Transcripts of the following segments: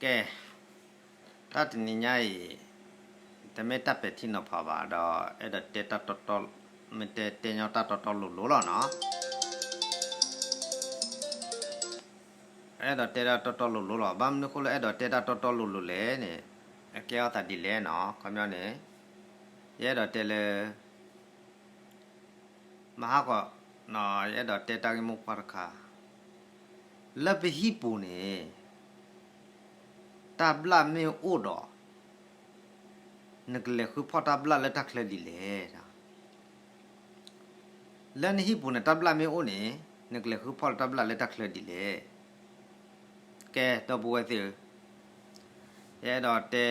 ကဲ, တၢ်တနံၤညါအံၤ တမ့ၢ်တၢ်ပဲာ်ထံနီၤဖးဘၣ်ဒီး အဲၣ်ဒိးတဲတၢ်တီတီ, မ့ၢ်တဲတဲညီတၢ်တီတီလိၤလိၤလီၤနီၤ. အဲၣ်ဒိးတဲတၢ်တီတီလိၤလိၤလီၤ. ဘၣ်မနုၤအဃိလၢအဲၣ်ဒိးတဲတၢ်တီတီလိၤလိၤလဲၣ်န့ၣ်, အကဲအီၤသးဒ်လဲၣ်နီၤ. ခီပညီန့ၣ် ယအဲၣ်ဒိးတဲလၢ မဟါကီး, ယအဲၣ်ဒိးတဲတၢ်ဂ့ၢ်မိၢ်ပှၢ်တခါ, လၢပဟံၣ်ပူၤန့ၣ် တၢ်ဘျၣ်မ့ၢ်အိၣ်ဒီး နကလဲၤဃုဖီၣ်တၢ်ဘျၣ်လၢတၢ်ချၢဒ်လဲၣ်. လၢနဟံၣ်ပူၤန့ၣ် တၢ်ဘျၣ်မ့ၢ်အိၣ်န့ၣ် နကလဲၤဃုဖီၣ်လၢတၢ်ဘျၣ်လၢတၢ်ချၢဒ်လဲၣ်. ကဲ ဒီပုၢ်ဝဲၢ်သ့ၣ်ဧၢ, ယအဲၣ်ဒိးတဲ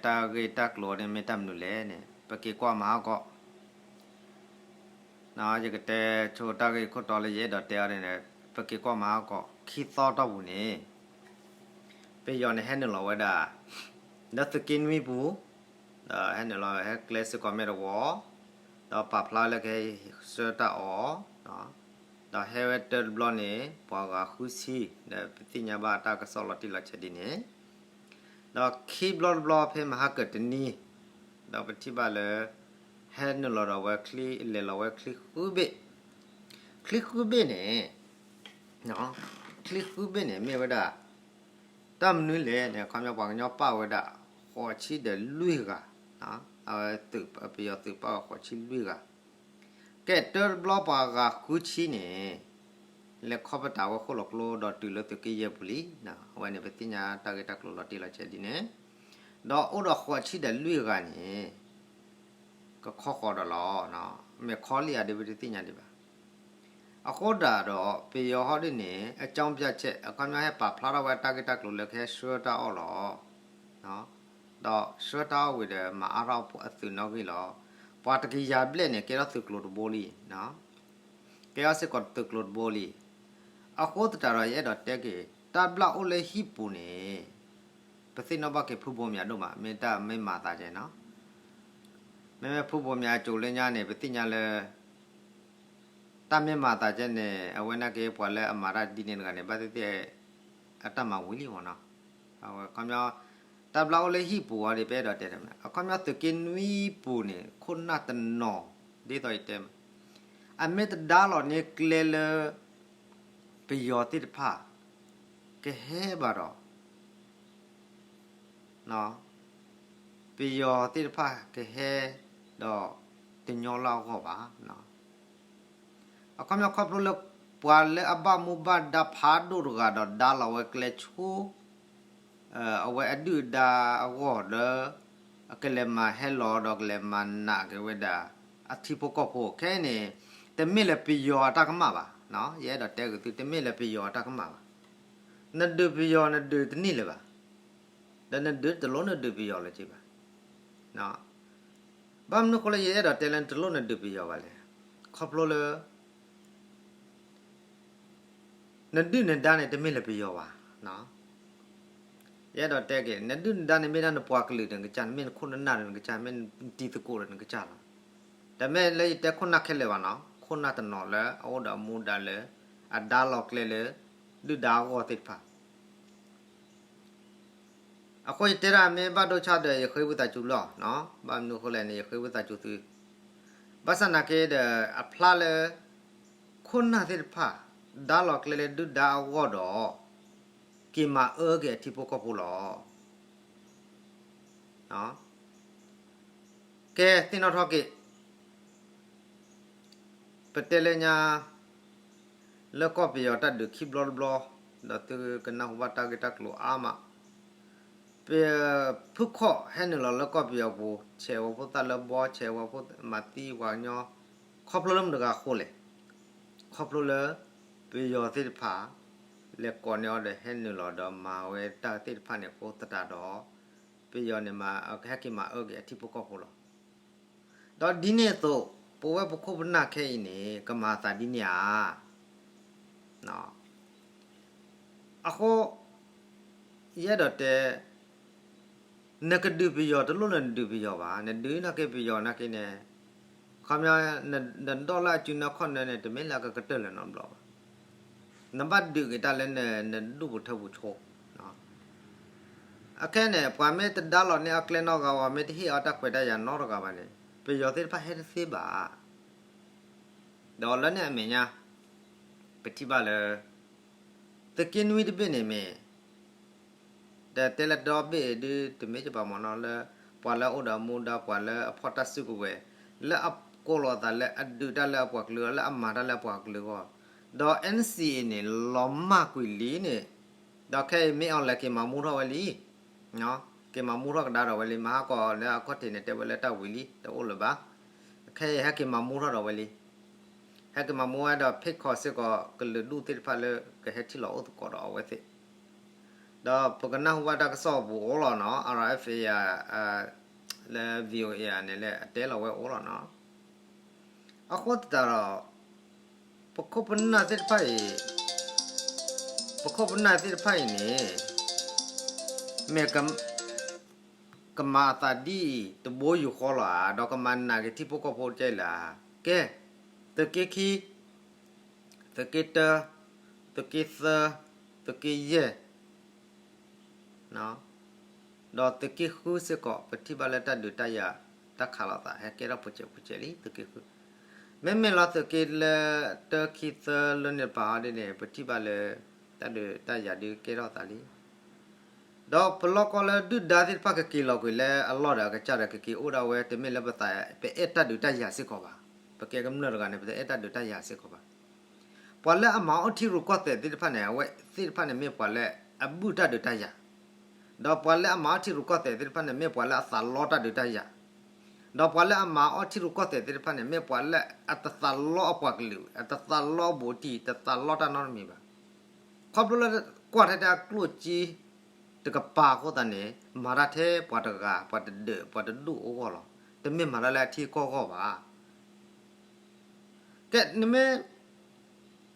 တၢ်ဂ့ၢ်တၢ်ကျိၤန့ၣ်မ့ၢ်တၢ်မနုၤလဲၣ်န့ၣ် ပက့ၤကွၢ်မဟါကီး ယကတဲဆိတၢ်ဂ့ၢ်ခိၣ်တီလၢယအဲၣ်ဒိးတဲအီၤန့ၣ်, ပက့ၤကွၢ်မဟါကီး ခံသီတီၢ်ပူၤန့ၣ် ပယီၤန့ၣ်ဟဲနုာ်လီၤဝဲဒၣ် လၢသုးက့နွံပူၤ, ဒီးဟဲနုာ်လီၤဟဲကျဲစ့ၢ်ကီးမ့ၢ်တဝီ, ဒီးပာ်ဖျါလၢကဟဲဆှၢတၢ်အီၣ်, ဒီးဟဲဝဲတၢတဘျီန့ၣ် ပှၤဂၤဃုဆံ, ဒီးပသ့ၣ်ညါဘၣ်တၢ်ကစီၣ်လီၤတံၢ်လီၤဆဲးဒ်န့ၣ် ဒီးခံဘျီတဘျီဖဲမဟါကတနံၤ, ဒီးပထံၣ်ဘၣ်လၢ ဟဲနုာ်လီၤဒီးဝဲချံ, လဲၤလီၤဝဲချံဃုဘ့ၣ်, ချံဃုဘ့ၣ်န့ၣ်, ချံဃုဘ့ၣ်န့ၣ်မ့ၢ်ဝဲဒၣ် တၢ်မနုၤလဲၣ်န့ၣ် အခီပညီပှၤကညီပာ်ဝဲဒၣ် ဃိးဆံဒီးလွံၢ်ဂၤ, အဝဲပယီၤသုးပာ်ဝဲဃိးဆံလွံၢ်ဂၤ ကဲတၢတဘျီပှၤဂၤဃုဆံန့ၣ် လဲၤခီပတာ်ဝဲဃိၣ်လီၤကျိဒီးတုၤလၢသုးက့ယဲၢ်ပူၤလံ, အဝဲန့ၣ်ပသ့ၣ်ညါတၢ်ဂ့ၢ်တၢ်ကျိၤလီၤတံၢ်လီၤဆဲးဒ်န့ၣ်, ဒီးအိၣ်ဒီးဃိးဆံဒီးလွံၢ်ဂၤန့ၣ် ကခီဃီၤဒီးလီၤ, မ့ၢ်ခီလံဧါဒ်ပတသ့ၣ်ညါဒံးဘၣ်. အဃိဒၣ်ဒီး ပယီၤဟီဒ်န့ၣ် အကြောင်းပြချက် အခီပညီဟဲပာ်ဖျါထီၣ်ဝဲတၢ်ဂ့ၢ်တၢ်ကျိၤလၢကဟဲဆှၢတၢ်အီၣ်လီၤ. ဒီးဆှၢတၢ်အီၣ်ဝံၤဒီး မၤအါထီၣ်အသုးနီၣ်ဂံၢ်လီၤ. ပှၤတကယၤဘျဲၣ်န့ၣ် ကဲထီၣ်သုးကျိၤတဘိလံ, ကဲထီၣ်စ့ၢ်ကီးသုးကျိၤတဘိလံ. အဃိသတးဒီး ယအဲၣ်ဒိးတဲက့ၤ တၢ်ဘျၣ်အိၣ်လၢဟံၣ်ပူၤန့ၣ် ပသ့ၣ်နီၣ်ဘၣ်က့ၤဖုဘိမၠးဒိၣ်မး မ့ၢ်တၢ်မ့ၢ်မၤသးကဲနီၤ. မ့မ့ၢ်ဖုဘိမၠးအစိၤလၢညါန့ၣ် ပသ့ၣ်ညါလၢ တၢ်မ့ၢ်မၤသးကဲန့ၣ် အဝဲနာ်က့ပှၤလၢအမၤတၢ်ဒ်န့ၣ်တဂၤန့ၣ် ဘၣ်သ့ၣ်သ့ၣ် အတၢ်မၤဝံၤလံမ့ၢ်နီၤ. အခီပညီ တၢ်ဘျၣ်အိၣ်လၢဟံၣ်ပူၤအီၤဒီး ပအဲၣ်ဒိးတဲတမံၤ အခီပညီသုးက့နွံပူၤန့ၣ် ခိၣ်နၢ်တနီၤ ဒ်သိးယတဲမး အမ့ၢ်တဒါလီၤန့ၢ်ကျဲလၢ ပယီၤသ့ၣ်တဖၣ် ကဟဲဘၣ်ဒီး ပယီၤသ့ၣ်တဖၣ်ကဟဲ ဒီးတညီလၢအဂီၢ်ဘၣ်. အခီပညီခီဖျိလၢ ပှၤလၢအဘၣ်မူဘၣ်ဒါဖးဒိၣ်တဂၤဒီးဒါလီၤဝဲကျဲဆိ အဝဲအဒုၣ်အဒါအဂီၢ်ဒီး ကလဲၤမၤဟဲလီၤဒီးကလဲၤမၤနာ်က့ၤဝဲဒၣ် အထံဖိကီၢ်ဖိ ခဲအံၤန့ၣ် တမ့ၢ်လၢပယီၤအတၢ်ကမၣ်ဘၣ်. ယအဲၣ်ဒိးတဲက့ၤသု တမ့ၢ်လၢပယီၤအတၢ်ကမၣ်ဘၣ်. နဒုးပယီၤနဒုးတန့ၢ်လၢၤဘၣ်. ဒီးနဒုးတလိၣ်နဒုးပယီၤလၢၤဘၣ်. ဘၣ်မနုၤအဃိလၢယအဲၣ်ဒိးတဲလၢနတလိၣ်နဒုးပယီၤဘၣ်လဲၣ်. ခီဖျိလၢ နဒုၣ်နဒါန့ၣ် တမ့ၢ်လၢပယီၤဘၣ်. ယအဲၣ်ဒိးတဲက့ၤ နဒုၣ်နဒါန့ၣ် မ့ၢ်ဒၣ်နပှၤကလုာ်ဒီးနကစၢ်, နမ့ၢ်နခိၣ်နနၢ်ဒီးနကစၢ်, မ့ၢ်နတံၤသကိးဒီးနကစၢ်လီၤ. တမ့ၢ်လၢယတဲခိၣ်နၢ်ခဲလၢာ်ဘၣ်နီၤ, ခိၣ်နၢ်တနီၤလၢအအိၣ်ဒီးအမူဒါလၢ အဒါလီၤကျဲလၢ ဒုၣ်ဒါအဂီၢ်သ့ၣ်တဖၣ် အဃိယတဲဒၣ်မ့ၢ်ဘၣ်ဒိဆါဒီး ယဃ့ဝံသးစူၤလီၤ. ဘၣ်မနုၤအဃိလဲၣ်န့ၣ် ယဃ့ဝံသးစူၤသု, ဘၣ်ဆၣ်နာ်က့ဒီး အဖျါလၢ ခိၣ်နၢ်သ့ၣ်တဖၣ် ဒါလီၤကျဲလၢဒုၣ်ဒါအဂီၢ်ဒီး က့ၤမၤအၢက့ၤအထံဖိကီၢ်ဖိလီၤ. ကဲ သ့ၣ်နီၣ်ထီၣ်က့ၤ ပတဲလၢညါ လၢကီၢ်ပယီၤတၢ်ဒုးခံဘျီတဘျီ, ဒီးသုကနၢ်ဟူဘၣ်တၢ်ဂ့ၢ်တၢ်ကျိၤအါမး, ပဖုခီၣ်ဟဲနုာ်လီၤလၢကီၢ်ပယီၤပူၤ ဆဲးဝဲဖိသၣ်လၢဘီ ဆဲးဝဲဖိမၤသံပှၤကညီ, ခီဖျိလၢမတၤတဂၤအဃိလဲၣ်. ခီဖျိလၢ ပယီၤသ့ၣ်တဖၣ် လဲၤကိးန့ၢ်အီၤဒီးဟဲနုာ်လီၤဒီးမၤဝဲတၢ်သ့ၣ်တဖၣ်န့ၣ်အဃိသတးဒီး ပယီၤန့ၣ်မၤကဟဲက့ၤမၤအၢက့ၤအထံဖိကီၢ်ဖိလီၤ. ဒီးဒ်န့ၣ်အသိး ပဝဲပခိၣ်ပနၢ်ခဲအံၤန့ၣ် ကမၤအသးဒ်န့ၣ်ဧါ. အဃိ ယအဲၣ်ဒိးတဲ နကဒုးပယီၤတလိၣ်လၢနဒုးပယီၤဘၣ်. နဒုးနာ်က့ပယီၤနာ်က့န့ၣ် ခီပညီ နဒီၣ်လၢအစုနၢခီၣ်နၢန့ၣ် တမ့ၢ်လၢအကကတၢၢ်လၢၤနီတဘျီဘၣ်. နဘၣ်ဒုးက့ၤတၢ်လၢနဒူၣ်ပူၤထၢပူၤဆိ အခဲအံၤန့ၣ် ပှၤမ့ၢ်တဒါလီၤန့ၢ်အီၤကျဲနီတဂၤဘၣ်, မ့ၢ်တဟ့ၣ်အီၤတၢ်ခွဲးတၢ်ယာ်နီတဂၤဘၣ်န့ၣ် ပယီၤသ့ၣ်တဖၣ်ဟဲတသ့ဘၣ်. ဒီးလၢန့ၣ်အမဲာ်ညါ ပထံၣ်ဘၣ်လၢ သုးက့နွံတဘ့ၣ်န့ၣ်မ့ၢ် တတဲလၢဒီဘ့ၣ်ဒုးတမ့ၢ်ကဘၣ်မ့ၢ်နီၤ လၢ ပှၤလၢအအိၣ်ဒီးမူဒါ ပှၤလၢအဖီၣ်တၢ်စုကဝဲၤ လၢအကိးလိာ်အသးလၢအဒုးတၢ်လၢအပှၤကလုာ်အဂီၢ် လၢအမၤတၢ်လၢအပှၤကလုာ်အဂီၢ်, ဒီး NCA န့ၣ် လီၤမၢ်ကွံာ်လံန့ၣ်, ဒီးခဲအံၤမ့ၢ်အီၤလဲၤက့ၤမၤမူထီၣ်ဝဲလံ, က့ၤမၤမူထီၣ်ကဒါဒီးဝဲလံ, မဟါကီးလၢအခီၣ်ထံးန့ၣ် တဲဝဲလၢတၢ်ဝံၤလံ တအိၣ်လၢၤဘၣ်, ခဲအံၤဟဲက့ၤမၤမူထီၣ်ဒီးဝဲလံ, ဟဲက့ၤမၤမူဝဲဒီး ဖ့ၣ်ခီစ့ၢ်ကီး ကလုာ်ဒူၣ်သ့ၣ်တဖၣ်လၢကဟဲထံၣ်လီၤအိၣ်သကိးဒီးအဝဲသ့ၣ် ဒီးပကနၢ်ဟူဘၣ်တၢ်ကစီၣ်အပူၤအိၣ်လီၤနီၤ RFA လၢ VOA န့ၣ်လၢ အတဲလီၤဝဲအိၣ်လီၤနီၤ. အဃိသတးဒီး ပခိၣ်ပနၢ်သ့ၣ်တဖၣ်အံၤ ပခိၣ်ပနၢ်သ့ၣ်တဖၣ်အံၤန့ၣ် မ့ၢ် ကမၤအသးဒ်အံၤ တဘိယူၢ်ဃီလီၤဧါ, ဒီးကမၤနာ်က့ၤထံဖိကီၢ်ဖိကဲလၢဧါ, ကဲ သုးက့ခံ သုးက့တၢ သုးက့သၢ သုးက့ယဲၢ် ဒီးသုးက့ဃုစ့ၢ်ကီး ပထံၣ်ဘၣ်လၢတၢ်ဒုးတၢ်ယၤ တၢ်ခးလိာ်သး ဟဲကဲထီၣ်ပူၤစဲးပူၤစဲးလံ သုးက့ဃု, မ့မ့ၢ်လီၤသုးက့လၢတၢခံသၢလၢန့ၣ်တပၤဟီဒ်န့ၣ် ပထံၣ်ဘၣ်လၢ တၢ်ဒုးတၢ်ယၤဒုးကဲထီၣ်သးလံ ဒီးပလီၢ်ကီၢ်လၢဒုၣ်ဒါသ့ၣ်တဖၣ်ကက့ၤလီၤကွံာ်လၢအလီၢ်ဒီးအကစၢ်ဒီးကက့ၤအိၣ်ဒၣ်ဝဲ တမ့ၢ်လၢပသး ပအဲၣ်တၢ်ဒုးတၢ်ယၤစ့ၢ်ကီးဘၣ်. ပကဲကမျၢၢ်တဂၤန့ၣ် ပတအဲၣ်တၢ်ဒုးတၢ်ယၤစ့ၢ်ကီးဘၣ်. ပှၤလၢအမၤအီၣ်ထံရူၢ်ကီၢ်သဲးသ့ၣ်တဖၣ်န့ၣ် အဝဲသ့ၣ်တဖၣ်န့ၣ်မ့ၢ်ပှၤလၢအဘုၣ်တၢ်ဒုးတၢ်ယၤ, ဒီးပှၤလၢအမၤအီၣ်ထံရူၢ်ကီၢ်သဲးသ့ၣ်တဖၣ်န့ၣ် မ့ၢ်ပှၤလၢအသးလီတၢ်ဒုးတၢ်ယၤ, ဒီးပှၤလၢအမၤအီၣ်ထံရူၢ်ကီၢ်သဲးသ့ၣ်တဖၣ်န့ၣ် မ့ၢ်ပှၤလၢအတသးလီအပှၤကလုာ်, အတသးလီဘူးတံၢ်, တသးလီတၢ်နီတမံၤဘၣ်. ခီဖျိလၢကွၢ်ထဲတၢ်ကျိၣ်စ့ တကပၤအဃိသတးန့ၣ် မၤတၢ်ထဲပှၤတဂၤ ပှၤတဒၢး ပှၤတဒူၣ်အဂီၢ်လီၤ. တမ့ၢ်မၤတၢ်လၢအထံအကီၢ်အဂီၢ်ဘၣ်. ကဲ နမ့ၢ်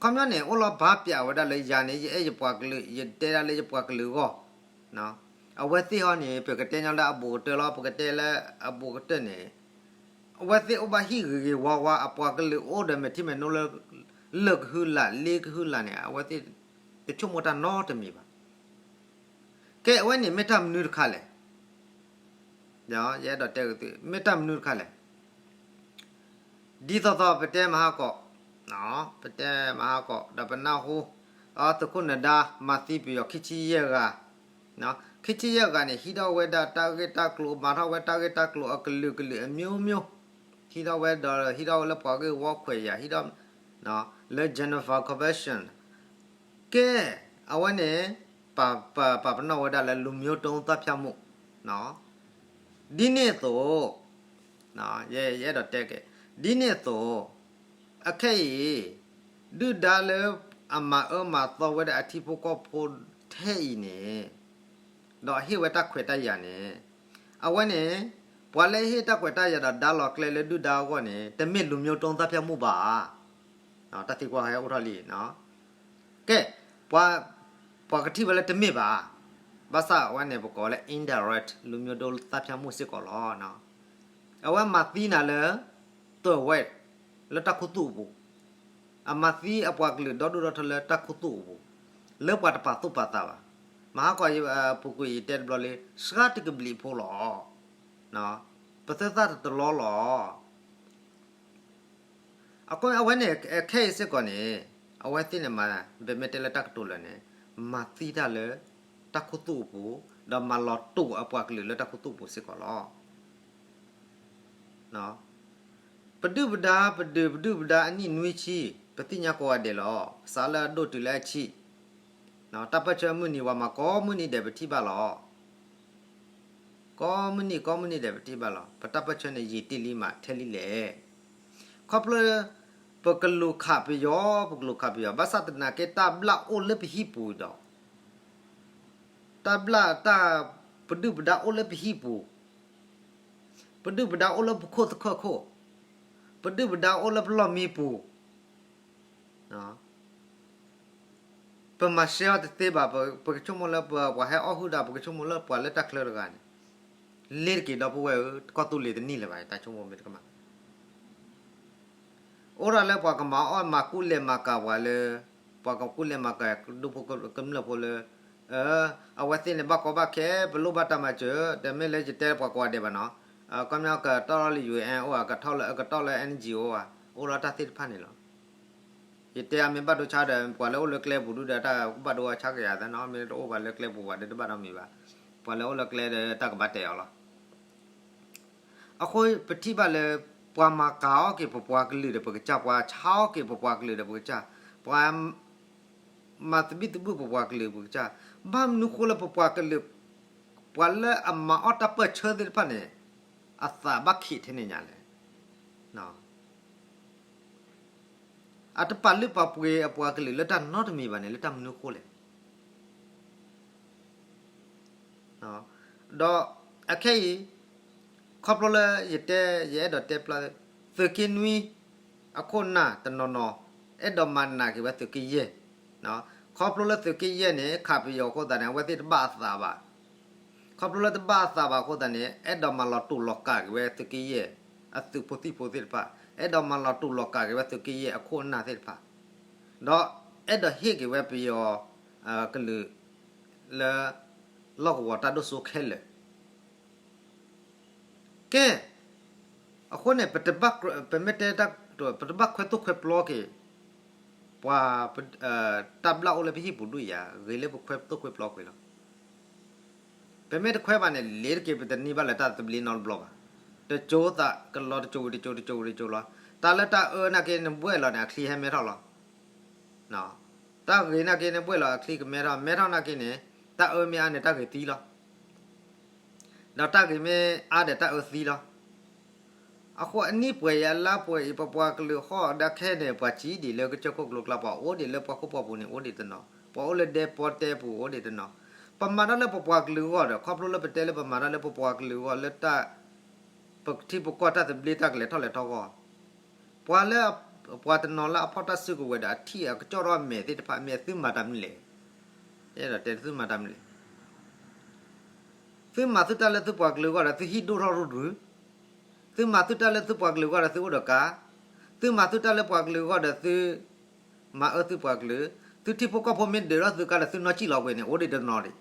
ခီပညီန့ၣ် အိၣ်လီၤဘၣ်ပျးဝဲဒၣ်လၢယၤန့ၣ် ယအဲၣ်ယပှၤကလုာ် ယတဲဒၣ်လၢယပှၤကလုာ်အဂီၢ်, အဝဲသ့ၣ်ဟီန့ၣ် ပကတဲညီလၢအဘူးကတၢၢ်လီၤ ပကတဲလၢအဘူးကတၢၢ်န့ၣ် အဝဲသ့ၣ်အိၣ်ဘၣ်ဟံၣ်ဂ့ၤဂ့ၤဝါဝါ အပှၤကလုာ်အိၣ်ဒီးမဲာ်ထံမဲာ်နိလၢ လၢၢ်ကဟုလၢ် လ့ကဟုလၢ်န့ၣ် အဝဲသ့ၣ် တဆိကမိၣ်တၢ်နီတမံၤဘၣ်. ကဲအဝဲန့ၣ်မ့ၢ်တၢ်မနုၤတခါလဲၣ်. ယအဲၣ်ဒိးတဲက့ၤသု မ့ၢ်တၢ်မနုၤတခါလဲၣ်. ဒ်သိးသိးပတဲမဟါကီး, ပတဲမဟါကီး ဒီးပနၢ်ဟူ သုးခိၣ်နဒါ မၤသံပယီၤခံဆံယဲၢ်ဂၤ, ခံဆံယဲၢ်ဂၤန့ၣ် ဟံးထီၣ်ဝဲဒၣ်တၢ်ဂ့ၢ်တၢ်ကျိၤ မၤထီၣ်ဝဲတၢ်ဂ့ၢ်တၢ်ကျိၤအကလုာ်ကလုာ်အမျိုးမျိုး, ဟံးထီၣ်ဝဲဒီး ဟံးထီၣ်ဝဲလၢပှၤဂ့ၢ်ဝီခွဲးယာ် ဟံးထီၣ် လၢ Geneva Convention ကဲ အဝဲန့ၣ် ပာ်ပနီၣ်ဝဲဒၣ်လၢ လူမျိုးတုံးသတ်ဖြတ်မှု ဒ်န့ၣ်အသိး ယအဲၣ်ဒိးတဲက့ၤ ဒ်န့ၣ်အသိး အခဲအံၤ ဒုၣ်ဒါလၢအမၤအၢမၤသီဝဲဒၣ်အထံဖိကီၢ်ဖိထဲအံၤန့ၣ် ဒီးဟ့ၣ်ဝဲတၢ်ခွဲးတၢ်ယာ်န့ၣ် အဝဲန့ၣ် ပှၤလၢဟ့ၣ်တၢ်ခွဲးတၢ်ယာ်ဒီးဒါလီၤကျဲလၢဒုၣ်ဒါအဂီၢ်န့ၣ် တမ့ၢ် လူမျိုးတုံးသတ်ဖြတ်မှု ဘၣ်. တၢ်သံကွၢ်ဟဲအိၣ်ထီၣ်လံ ကဲ ပှၤကထံၣ်ဝဲလၢတမ့ၢ်ဘၣ်. ဘၣ်ဆၣ်အဝဲန့ၣ် ပကိးလၢ indirect လူမျိုးတုံးသတ်ဖြတ်မှု စ့ၢ်ကီးလီၤ. အဝဲမၤသံနၤလၢ တဝဲ လၢတၢ်ခူသူၣ်အပူၤ, အမၤသံအပှၤကလုာ်ဒီဒူၣ်ဒီထၢလၢတၢ်ခူသူၣ်အပူၤ, လၢပှၤတပာ်သူၣ်ပာ်သးဘၣ်. မဟါကီး ပူၤကွံာ်ယတဲတဘျီလံ စှၤတကဘျံးဖိလီၤ. ပသုသၣ်တတလီလီၤ. အဃိအဝဲန့ၣ် ခဲအံၤစ့ၢ်ကီးန့ၣ် အဝဲသ့ၣ်န့ၣ်မၤ ပမ့ၢ်တဲလၢတၢ်ကတိၤလၢာ်န့ၣ် မၤသံတၢ်လၢ တၢ်ခူသူၣ်အပူၤ, ဒီးမၤလီၤတိာ်အပှၤကလုာ်လၢတၢ်ခူသူၣ်အပူၤစ့ၢ်ကီးလီၤ. ပဒုၣ်ပဒါ ပဒုၣ်ပဒါအနံၣ်နွံဆံ ပသ့ၣ်ညါကိးဂၤဒဲးလီၤ. စးလၢအဒိၣ်တုၤလၢအဆံး, တၢ်ပၢၢ်ဆၢမုၢ်နံၤဝဲမး ကိးမုၢ်နံၤဒဲးပထံၣ်ဘၣ်လီၤ. ကိးမုၢ်နံၤ ကိးမုၢ်နံၤဒဲးပထံၣ်ဘၣ်လီၤ. ပတၢ်ပၢၢ်ဆၢန့ၣ် ယံာ်တ့ၢ်လံမးထဲလံလဲၣ်. ခီဖျိ ပကလူးခးပယီၤ ပကလူးခးပယီၤ ဘၣ်ဆၣ်သနာ်က့ တၢ်ဘျၣ်အိၣ်လၢပဟံၣ်ပူၤဒီး တၢ်ဘျၣ်တၢ် ပဒုၣ်ပဒါအိၣ်လၢပဟံၣ်ပူၤ, ပဒုၣ်ပဒါအိၣ်လၢပခိၣ်သခၢၣ်ခိၣ်, ပဒုၣ်ပဒါအိၣ်လၢပလီၢ်မံပူၤ ပမၤရှဲအီၤတသ့ဘၣ်. ပကဆိကမိၣ်လၢပှၤဟဲအီၣ်ဟုၣ်ဒီး ပကဆိကမိၣ်လၢပှၤလၢတၢ်ချၢတဂၤန့ၣ် လ့တက့ၤဒီပုၢ်ဝဲၢ်ဧၢ, ကီၢ်သူလ့ၤတနံၣ်လၢၤဘၣ် တၢ်ဆိကမိၣ်မ့ၢ်တကမၣ် အိၣ်ဒၣ်လၢပှၤကမၤအီၣ်မၤကူလဲၤမၤကၤပှၤလၢ ပှၤကကူလဲၤမၤကၤဒူဖိကမျၢၢ်ဖိလၢ အဝဲသ့ၣ်န့ၣ်ဘၣ်ကီဘၣ်ခဲ ပလိၣ်ဘၣ်တၢ်မၤစၢၤ, တမ့ၢ်လၢယတဲပှၤကိးဂၤဒဲးဘၣ်နီၤ, ကီမ့ၢ်ကတီၢ်လီၤလၢ ယူဢၣ်အိၣ်ဧါ, ကတီၢ်လီၤ ကတီၢ်လၢ NGO ဧါ, အိၣ်ဒီးတၢ်သ့ၣ်တဖၣ်န့ၣ်လီၤ. ယတဲအမ့ၢ်ဘၣ်ဒိဆါဒီး ပှၤလၢအိၣ်လၢကျဲပူၤဒုဒီး တၢ်ကဘၣ်ဒိဆါက့ၤယၤသ့နီၤ, မ့ၢ်တအိၣ်ဘၣ်လၢကျဲပူၤဘၣ်ဒီး တဘၣ်နီတမံၤဘၣ်, ပှၤလၢအိၣ်လၢကျဲဒီး တၢ်ကဘၣ်တဲအီၤလီၤ. အဃိပထံၣ်ဘၣ်လၢ ပှၤမၤကၤအီၣ်က့ၤပပှၤကလုာ်ဒီးပကစၢ်, ပှၤဆါအီၣ်က့ၤပပှၤကလုာ်ဒီးပကစၢ်, ပှၤ မၤသဘံၣ်သဘုၣ်ပပှၤကလုာ်ပကစၢ်, ဘၣ်မနုၤဃိလၢပပှၤကလုာ်, ပှၤလၢအမၤအီၣ်တၢ်ပၢၢ်ဆၢသ့ၣ်တဖၣ်န့ၣ် အသးဘၣ်ခံးထဲန့ၣ်ညါလဲၣ်. အတပာ်လုၢ်ပာ်ပှ့ၤအပှၤကလုာ်လၢတၢ်နီတမံၤဘၣ်န့ၣ် လၢတၢ်မနုၤဃိလဲၣ်. ဒီးအခဲအံၤ ခီဖျိလၢယတဲ ယအဲၣ်ဒိးတဲပျၢ် သုးက့နွံ အခိၣ်နၢ်တနီၤနီၤ အဲၣ်ဒိးမၤနးက့ၤဝဲသုးက့ယဲၢ်, ခီဖျိလၢသုးက့ယဲၢ်န့ၣ် ခးပယီၤအဃိသတးန့ၣ် အဝဲသ့ၣ်တဘၣ်အသးဘၣ်. ခီဖျိလၢတဘၣ်အသးဘၣ်အဃိသတးန့ၣ် အဲၣ်ဒိးမၤလီၤတူာ်လီၤကာ်က့ၤဝဲသုးက့ယဲၢ် အသုးဖိသံၣ်ဖိသ့ၣ်တဖၣ်, အဲၣ်ဒိးမၤလီၤတူာ်လီၤကာ်က့ၤဝဲသုးက့ယဲၢ်အခိၣ်အနၢ်သ့ၣ်တဖၣ်, ဒီးအဲၣ်ဒိးဟ့ၣ်က့ၤဝဲပယီၤကလုာ် လၢ လီၢ်ကဝီၤတၢ်ဒိၣ်စိခဲလၢာ် ကဲ, အဃိန့ၣ် ပမ့ၢ်တဲ ပတဘၣ်ခွဲသိၣ်ခွဲပျီက့ၤ ပှၤ တၢ်ဘျၣ်အိၣ်လၢပဟံၣ်ပူၤဒုၣ်ယၤ ဂ့ၤလၢပခွဲသိၣ်ခွဲပျီကွံာ်လီၤ. ပမ့ၢ်တခွဲဘၣ်န့ၣ် လ့ၤတက့ၤ ပတန့ၢ်ဘၣ်လၢတၢ်သဘျ့နီတဘျီဘၣ်. တကၠိသးကလီၤ တကၠိဝံၤတကၠိ တကၠိဝံၤတကၠိလီၤ. တၢ်လၢတၢ်အၢနာ်က့ နဘှဲၣ်လီၤန့ၣ် အချံဟဲမဲထီၣ်လီၤ. တၢ်ဂ့ၤနာ်က့ နဘှဲၣ်လီၤ အချံကမဲထီၣ်, မဲထီၣ်နာ်က့န့ၣ် တၢ်အၢမ့ၢ်အါန့ၣ် တၢ်ဂ့ၤသံလီၤ. ဒီးတၢ်ဂ့ၤမ့ၢ်အါဒီးတၢ်အၢသံလီၤ. အဃိအနံၣ်ပှဲၤအံၤအလါပှဲၤအံၤ ပပှၤကလုာ်ဃီဒီးခဲအံၤန့ၣ် ပှၤစံးဒ်လၢကစၢၢ်ခိၣ်ကျိကျါ ပှၤအိၣ်ဒံးလၢပှၤခိၣ်ပှၤပူၤန့ၣ် အိၣ်ဒံးတနီၤ, ပှၤအိၣ်လၢဒဲပီတဲပူၤအိၣ်ဒံးတနီၤ. ပမၤတၢ်လၢပပှၤကလုာ်အဂီၢ်ဒီး ခီဖျိလၢပတဲလၢပမၤတၢ်လၢပပှၤကလုာ်အဂီၢ်လၢတၢ် ပထံပကီၢ်တၢ်သဘျ့တၢ်ကလဲၤထီၣ်လဲၤထီၣ်အဂီၢ်, ပှၤလၢ ပှၤတနီၤလၢအဖီၣ်တၢ်စုကဝဲၤဒီးအထံၣ်အကစီၣ်ထီၣ်အမဲာ်သ့ၣ်တဖၣ် မ့ၢ်သုမၤတၢ်မနုၤလဲၣ်. ယအဲၣ်ဒိးတဲသုမၤတၢ်မနုၤလဲၣ်. သုမၤသုတၢ်လၢသုပှၤကလုာ်အဂီၢ်ဒီး သုဟံၣ်ဒိၣ်ထီၣ်ရူၤရူၤ, သုမၤသုတၢ်လၢသုပှၤကလုာ်အဂီၢ်ဒီး သုအိၣ်ဒီးကါ, သုမၤသုတၢ်လၢပှၤကလုာ်အဂီၢ်ဒီး သု မၤအၢသုပှၤကလုာ်, သုထံဖိကီၢ်ဖိမ့ၢ်ဒုးထီၣ်သုကါဒီး သုနီၢ်ကံၣ်လီၤပှဲၤန့ၣ် အိၣ်ဒံးတနီၤ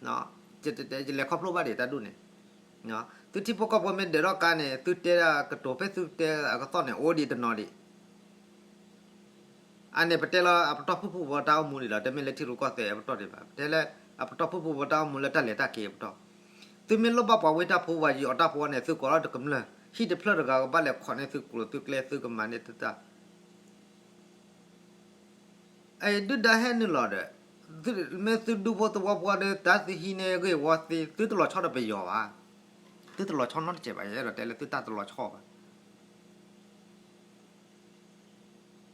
ဒံး. ယလဲၤခီဖျိဘၣ်ဒံးတၢ်ဒ်န့ၣ်, သုထံဖိကီၢ်ဖိမ့ၢ်ဒုးထီၣ်ကါန့ၣ် သုတဲဒၣ်ကတိၤဖဲသုတဲအကသီၣ်န့ၣ် အိၣ်ဒံးတနီၤဒံး. အန့ၣ်ပတဲလၢအပတီၢ်ဖုၣ်ဖုၣ်ဖိတၢ်အိၣ်မူဒံးလီၤ, တမ့ၢ်လၢထံရူၢ်ကီၢ်သဲးအပတီၢ်ဒံးဘၣ်, ပတဲလၢအပတီၢ်ဖုၣ်ဖုၣ်ဖိတၢ်အိၣ်မူလၢတၢ်လဲၤတၢ်က့ၤအပတီၢ်. သုမ့ၢ်လိၣ်ဘၣ်ပှၤဝ့ၢ်တၢ်ဖိဝဲ ယိၤအီၣ်တၢ်ဖိန့ၣ် သုကိးလီၤတကမျၢၢ်, ဟံၣ်တဖျၢၣ်တဂၤကဘၣ်လဲၤခိးန့ၢ်သုကျိၤသုကျဲ သုကမၤန့ၢ်သုတၢ် အဒုၣ်ဒါဟဲနုာ်လီၤဒီး မ့ၢ်သုဒူဖိသဝီဖိဒီး တၢ်သုဟံးန့ၢ်ဂ့ၢ်ဝီသ့ သုတလီၤဆီဒီးပယီၤဘၣ်. သုတလီၤဆီနီတစဲးဘၣ်, ယအဲၣ်ဒိးတဲလၢသုတၢ်တလီၤဆီဘၣ်.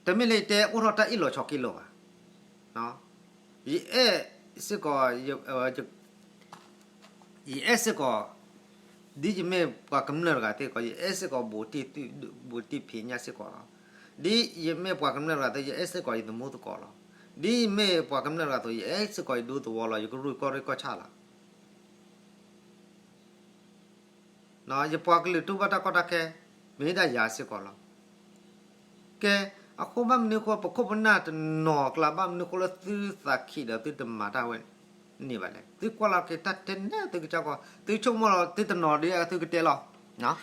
တမ့ၢ်လၢယတဲအိၣ်ထီၣ်တၢ်အ့ၣ်လိာ်ဆိးက့လိာ်ဘၣ်. ယအဲၣ်စ့ၢ်ကီး ယအဲၣ်စ့ၢ်ကီး ဒ်ယမ့ၢ်ပှၤကမျၢၢ်တဂၤစ့ၢ်ကီး ယအဲၣ်စ့ၢ်ကီး ဘူးတံၢ်ဖံးညၣ်စ့ၢ်ကီးလီၤ. ဒ်ယမ့ၢ်ပှၤကမျၢၢ်တဂၤအသိး ယအဲၣ်စ့ၢ်ကီးယသမူသကိးလီၤ. ဒ်ယမ့ၢ်ပှၤကမျၢၢ်တဂၤအသိး ယအဲၣ်စ့ၢ်ကီးယဒူသဝီလီၤ, ယကရူၢ်ကီၢ်ရ့ၣ်ကီၢ်ဆၣ်လီၤ. ယပှၤကလုာ်တူၢ်ဘၣ်တၢ်ကီတၢ်ခဲ မ့ၢ်ဒၣ်ယၤစ့ၢ်ကီးလီၤ. ကဲ, အဃိဘၣ်မနုၤအဃိ ပခိၣ်ပနၢ်တနီၤကျါ ဘၣ်မနုၤအဃိလၢသုသးခံးဒီးသုတမၤတၢ်ဝဲန့ၣ်ဘၣ်လဲၣ်. သုကွၢ်လီၤက့ၤတၢ်ထဲနဲၣ်သုကစၢ်ကီး, သုဆိကမိၣ်လီၤသုတနီၤဒီးသုကတဲလီၤ.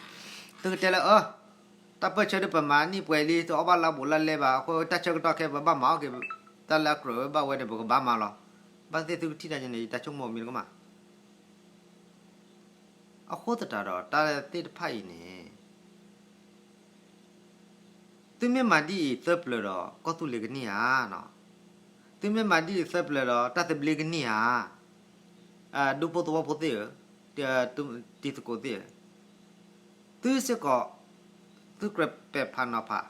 သုကတဲလၢ အၢ တၢ်ပၢၢ်ဆၢဒ်ပမၤနံၣ်ပှဲၤလံ တအီၣ်ဘၣ်လၢအဘူးလၢအလဲဘၣ်, အဃိတၢ်ဆၢကတီၢ်ခဲ ပဘၣ်မၤအီၣ်က့ၤ တၢ်လၢအကြၢးဝဲဘၣ်ဝဲန့ၣ် ပကဘၣ်မၤလီၤ. ဘၣ်သ့ၣ်သုကထံၣ်တၢ်န့ၣ် ယတၢ်ဆိကမိၣ်မ့ၢ်တကမၣ်. အဃိသတးဒီး တၢ်သ့ၣ်တဖၣ်အံၤန့ၣ် သုမ့ၢ်မၤဒ်အံၤသၢပျၢၤဒီး ကီၢ်သူလ့ၤကန့ၢ်ဧါ. သုမ့ၢ်မၤဒ်အံၤသၢပျၢၤဒီး တၢ်သဘျ့ကန့ၢ်ဧါ. ဒူဖိသဝီဖိသ့ၣ်ဧၢ, တံၤသကိးသ့ၣ်ဧၢ, သုစ့ၢ်ကီး သုကြၢးပဲာ်ဖးနီၤဖး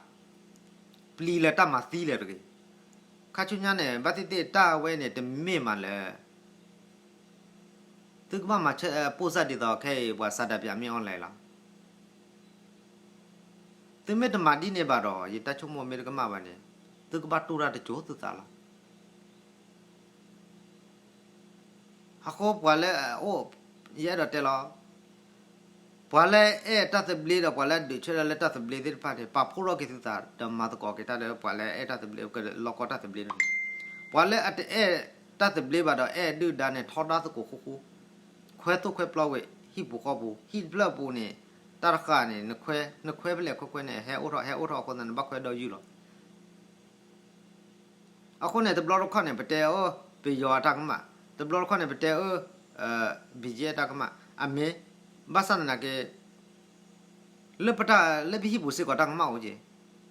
ပျံၤလၢတၢ်မၤသံလၢၤတဂ့ၤ. ခါဆူညါန့ၣ် ဘၣ်သ့ၣ်သ့ၣ်တၢ်ဝဲန့ၣ် တမ့ၢ်မးလၢ သုကဘၣ်မၤဆၢပိၢ်စၢ်ဒ်သိးခဲအံၤ ပှၤဆန္ဒပြမ့ၢ် online လီၤ. သုမ့ၢ်တမၤဒ်န့ၣ်ဘၣ်ဒီး ယတၢ်ဆိကမိၣ်မ့ၢ်တကမၣ်ဘၣ်န့ၣ် သုကဘၣ်တူၢ်တၢ်တစိၤသုသးလီၤ. အဃိပှၤလၢအအိၣ်, ယအဲၣ်ဒိးတဲလီၤ, ပှၤလၢအဲၣ်တၢ်သဘျ့ဒီး ပှၤလၢအဒုးဆၢထၢၣ်လၢတၢ်သဘျ့သ့ၣ်တဖၣ်န့ၣ် ပာ်ဖှိၣ်ထီၣ်က့ၤသုသး ဒီးမၤသကိးက့ၤတၢ်လၢပှၤလၢအအဲၣ်တၢ်သဘျ့ လီၢ်ကီတၢ်သဘျ့န့ၣ်, ပှၤလၢအတအဲၣ် တၢ်သဘျ့ဘၣ်ဒီးအဲၣ်ဒုၣ်ဒါန့ၣ် ထီဒါသကိးဃူဃူ, ခွဲသိၣ်ခွဲပျီဝဲ ဟံၣ်ပူၤဃီပူၤ, ဟံၣ်တဖျၢၣ်ပူၤန့ၣ် တၢ်တဃာ်န့ၣ် နခွဲ နခွဲဖဲလဲၣ်ခွဲခွဲန့ၣ် ဟဲအိၣ်ထီၣ် ဟဲအိၣ်ထီၣ်အဃိသတးန့ၣ် ဘၣ်ခွဲဒီးယုၢ်လီၤ. အဃိန့ၣ် တဘျီတခီၣ်န့ၣ် ပတဲအၢ ပယီၤအတၢ်ကမၣ်, တဘျီတခီၣ်န့ၣ် ပတဲအၢ ဘံၣ်ကဲအတၢ်ကမၣ်, အမ့ၢ် ဘၣ်ဆၣ်သနာ်က့ လၢပတၢ် လၢပဟံၣ်ပူၤစ့ၢ်ကီးတၢ်ကမၣ်အိၣ်က့ၤ,